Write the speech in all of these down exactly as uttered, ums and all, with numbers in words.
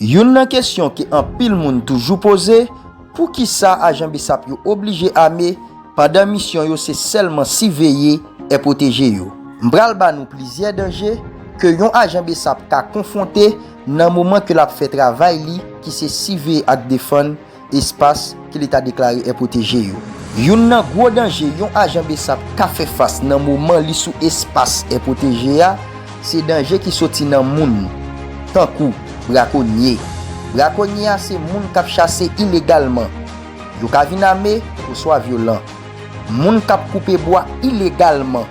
Youn nan kesyon ke anpil moun toujou poze, poukisa ajan BSAP yo oblije ame pandan misyon yo se sèlman siveye e pwoteje yo? M pral ba nou plizyè danje ke yon ajan BSAP ka konfwonte nan moman ke l ap fè travay li ki se siveye ak defann espas ke Leta deklare e pwoteje yo. Youn nan gwo danje yon ajan BSAP ka fè fas nan moman li sou espas e pwoteje a, se danje ki soti nan moun, tankou brakonye. Brakonye a se moun k ap chase ilegalman. Yo ka vin ame oswa vyolan. Moun k ap koupe bwa ilegalman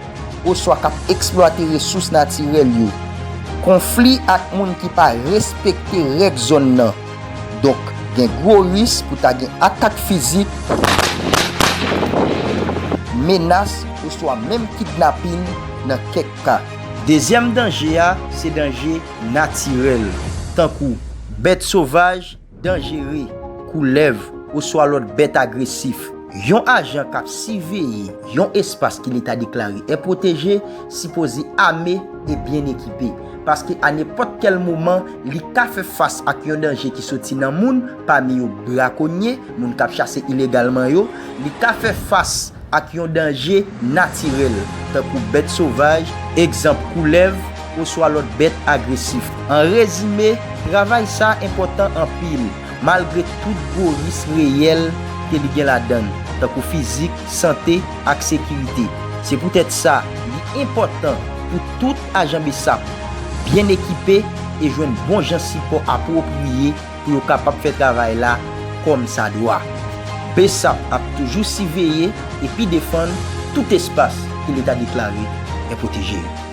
oswa k ap eksplwate resous natirèl yo. Konfli ak moun ki pa respekte règ zòn nan. Donk, gen gwo risk pou ta gen atak fizik, menas oswa menm kidnapin nan kèk ka. Dezyèm danje a se danje natirèl, tankou bèt sovaj danjere, koulèv, oswa lòt bèt agresif. Yon ajan k ap siveye yon espas ke Leta deklare e pwoteje sipoze ame e byen ekipe, paske a nenpòt kèl moman, li ka fè fas ak yon danje ki soti nan moun, pami yo brakonye, moun k ap chase ilegalman yo, li ka fè fas ak yon danje natirèl, tankou bèt sovaj, egzanp koulèv, oswa lòt bèt agresif. An rezime, travay sa a enpòtan anpil, malgre tout gwo risk reyèl ke li gen ladan l, tankou fizik, sante, ak sekirite. Se poutèt sa, li enpòtan pou tout ajan BSAP byen ekipe e jwenn bon jan sipò apwopriye pou yo kapab fè travay la kòmsadwa. BSAP ap toujou siveye epi defann tout espas ke Leta deklare e pwoteje yo.